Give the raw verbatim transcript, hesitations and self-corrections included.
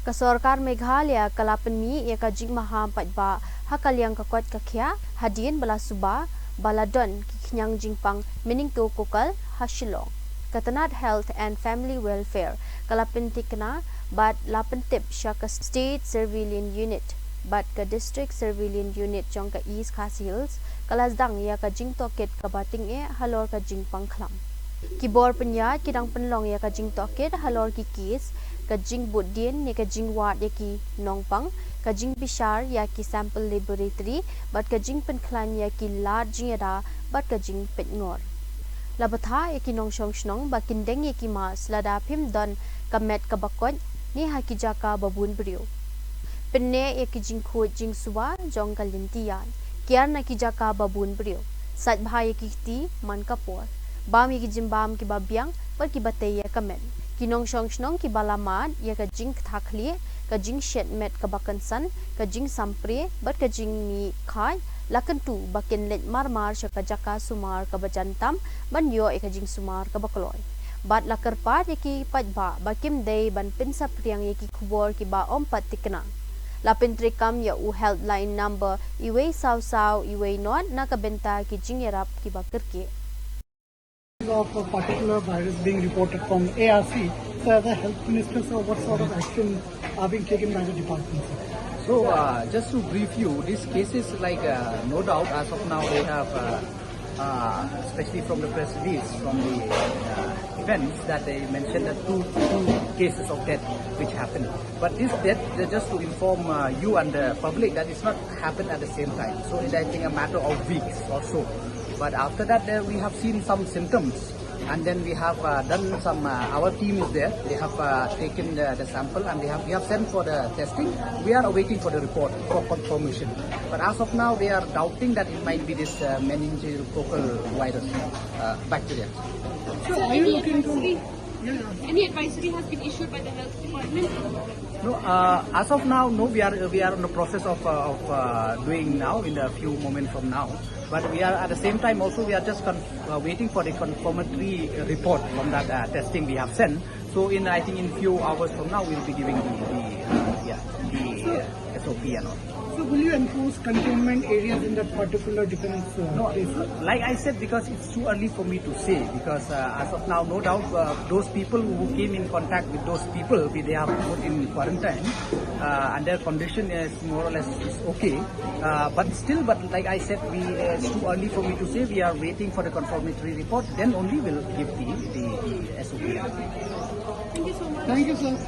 Ka sorkar Meghalaya ka la pynmih ïa ka jingmaham paidbah ha ka liang ka koit ka khiah hadien ba la suba ba la don ki khñiang jingpang meningococcal ha Shillong. Ka tnat Health and Family Welfare ka la pyntikna bad la pyntip sha ka State Surveillance Unit bad ka District Surveillance Unit jong ka East Khasi Hills, ka la sdang ïa ka jingtohkit kaba tyngeh halor ka jingpang khlam. Ki bor pynïaid ki dang pynlong ïa ka jingtohkit halor ki kes, ka jingbud dien ne ka jingwad ïa ki nongpang, ka jingbishar ïa ki sample laboratory bad ka jingpynkhlaiñ ïa ki lad jingïada bad ka jingpeitngor. La bthah ïa ki nongshong shnong ba kin deng ïa ki mask lada phim don ka met kaba koit ne ha ki jaka ba bun briew. Pynneh ïa ki jingkhuid jingsuba jong ka lynti ïaid. Kiar na ki jaka ba bun briew. Sait bha ïa ki kti man ka por. Bam ïa ki jingbam kiba biang bad kiba tei ïa ka met. Ki nongshong shnong kiba la mad ïa ka jingktah khlieh, ka jingshet met kaba kynsan, ka jingsamprie bad ka jingmih khaid, la kyntu ba kin leit marmar sha ka jaka sumar kaba jan tam ban ïoh ïa ka jingsumar kaba kloi. Bad la kyrpad ïa ki paidbah ba kim dei ban pynsaphriang ïa ki khubor kiba ym pat tikna. La pyntreikam ïa u helpline number iwei saw saw iwei not na ka bynta ki jingïarap kiba kyrkieh. Of a particular virus being reported from A R C. So, as a health minister, sir, what sort of action are being taken by the department, sir? So, uh, just to brief you, these cases, like, uh, no doubt, as of now, they have, uh, uh, especially from the press release, from the uh, events that they mentioned, that two, two cases of death which happened. But this death, uh, just to inform uh, you and the public, that it's not happened at the same time. So it's, I think, a matter of weeks or so. But after that, uh, we have seen some symptoms, and then we have uh, done some. Uh, our team is there. They have uh, taken the, the sample, and they have we have sent for the testing. We are awaiting for the report for confirmation. But as of now, they are doubting that it might be this uh, meningococcal virus uh, bacteria. So, are you looking to? Any advisory has been issued by the health department? No, uh, as of now, no. We are we are in the process of uh, of uh, doing now in a few moments from now. But we are at the same time also we are just con- uh, waiting for the confirmatory report from that uh, testing we have sent. So in, I think, in few hours from now, we'll be giving the, the uh, yeah the uh, S O P and all. So, will you enforce containment areas in that particular defense uh, No, place? Like I said, because it's too early for me to say, because uh, as of now, no doubt, uh, those people who came in contact with those people, we, they are put in quarantine, uh, and their condition is more or less is okay. Uh, but still, but like I said, we, uh, it's too early for me to say. We are waiting for the confirmatory report. Then only we'll give the, the, the S O P. Thank you, sir. Thank you so much.